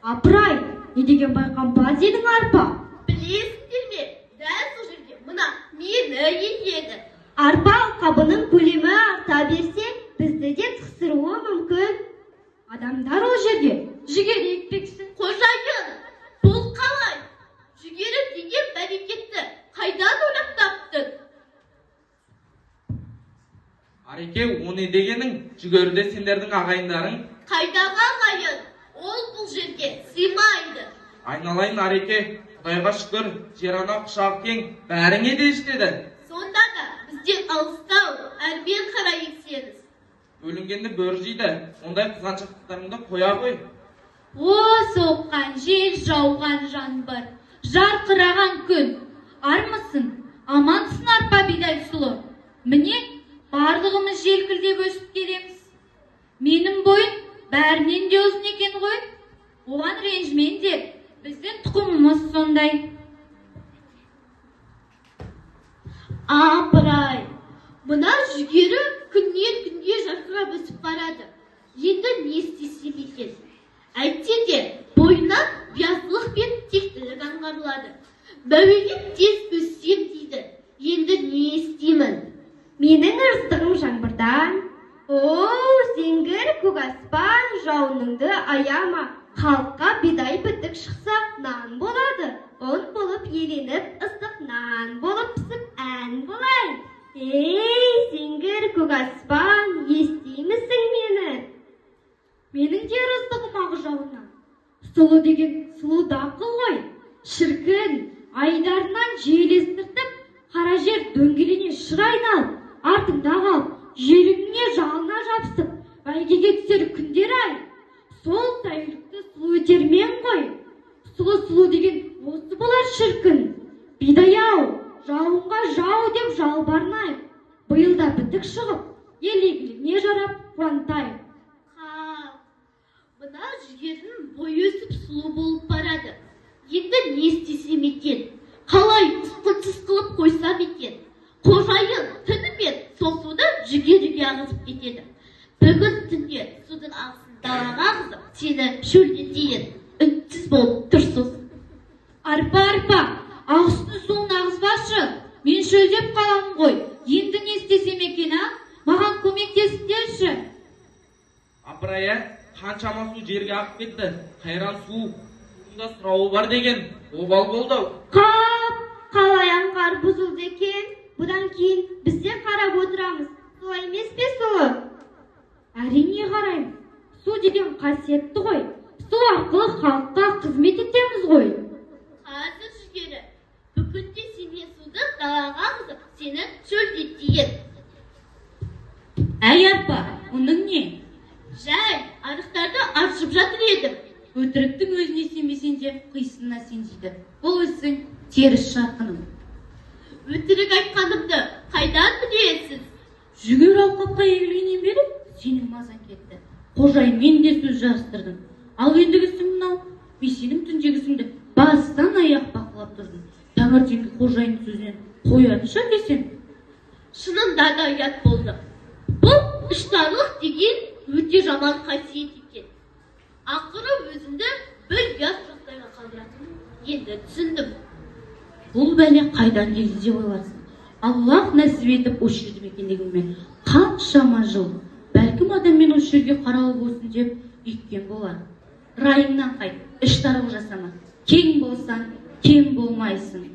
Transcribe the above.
Апырай, не деген байқампаз едің, арпа? Білесіңдер ме, дәл сол жерге мына мені егеді. Арпа алқабының көлемі арта берсе, бізді де тықсыруы мүмкін. Адамдар ол жерге жүгері екпекші. Қожайын, бұл қалай? Жүгері деген бәрекетті қайдан ойлап таптың? Ареке, о не дегенің? Жүгері де сендердің ағайындарың. Қайдағы ағайын? Ол бұл жерге сыймайды. Айналайын Ареке, Құдайға шүкір, жер ана құшағы кең, бәріңе де жетеді. Сонда да бізден алыстау, әрмен қарай ексеңіз. Бөлінгенді бөрі жейді, ондай қызғаншақтықтарыңды қоя ғой. О, соққан жел, жауған жаңбыр, жарқыраған күн. Армысың, амансың, арпа, бидай, сұлы. Міне, барлығымыз желкілдеп өсіп келеміз. Менің бойым бәрінен де ұзын екен ғой. Оған ренжімеңдер, біздің тұқымымыз сондай. Апырай, мына жүгері күннен күнге жарқырап өсіп барады. Енді не істесем екен? Әйтсе де бойынан биязылық пен тектілік аңғарылады. Мәуелеп тез өссем дейді. Енді не істеймін? Менің ырыздығым жаңбырдан. О, зеңгір көк аспан, жауыныңды аяма. Халыққа бидай бітік шықса, нан болады. Ұн болып еленіп, ыстық нан болып пісіп, ән болайын. Ей, зеңгір көк аспан, естимісің мені? Менің де ырыздығым ақ жауыннан. Сұлы деген сұлу дақыл ғой. Шіркін, айдарынан жел естіртіп, қара жер дөңгелене шыр айналып, артыңда қалып, желіңе жалына жабысып, бәйгеге түсер күндер ай. Сол сәйлікті сұлу етермен ғой. Сұлу сұлу деген осы болар шіркін. Бидай ау, жауынға жау деп жалбарынайық. Биыл да бітік шығып, ел игілігіне жарап қуантайық. Қа, мына жүгерінің бойы өсіп сұлу болып барады. Енді не істесем екен? Қалай ұсқынсыз қылып қойсам екен? Қожайын түнімен сол суды жүгеріге ағызып кетеді. Бүгін түнде судың ағысын далаға ағызып, сені шөлдетейін. Үнсіз болып тұр сосын. Арпа, арпа, ағыстың суын ағызбашы. Мен шөлдеп қаламын ғой. Енді не істесем екен, а? Маған көмектесіңдерші. Апырай, ә, қаншама су жерге ағып кетті. Қайран су, судың да сұрауы бар деген обал болды ау. Қап, қалай аңғар бұзылды екен? Бұдан кейін біз де қарап отырамыз. Солай емес пе, Сұлы? Әрине қараймыз. Су деген қасиетті ғой. Су арқылы халыққа қызмет етеміз ғой. Қазір жүгері, бүгін де сенен суды далаға ағызып, сені шөлдетейін. Әй, арпа, мұның не? Жай, арықтарды аршып жатыр едім. Өтіріктің өзіне сенбесең де қисынына сен дейді. Бұл ісің теріс жарқыным. Өтірік айтқанымды қайдан білесіз? Жүгері алқапқа егілгеннен бері сенің мазаң кетті. Қожайынмен де сөз жарыстырдың. Ал ендігісі мынау, мен сенің түндегісіңді бастан аяқ бақылап тұрдым. Таңертеңгі қожайын сөзінен қояды десем. Шынында да ұят болды. Бұл іштарлық деген өте жаман қасиет екен. Ақыры өзімді бір ұят жағдайға қалдыратынын енді түсіндім. Бұл бәле қайдан келді деп ойларсың. Аллах нәсіп етіп осы жерді мекендегеніме қаншама жыл. Бәлкім адам мен осы жерге қарауыл болсын деп үйткен болар. Райыңнан қайт, іштарлық жасама. Кең болсаң, кем болмайсың.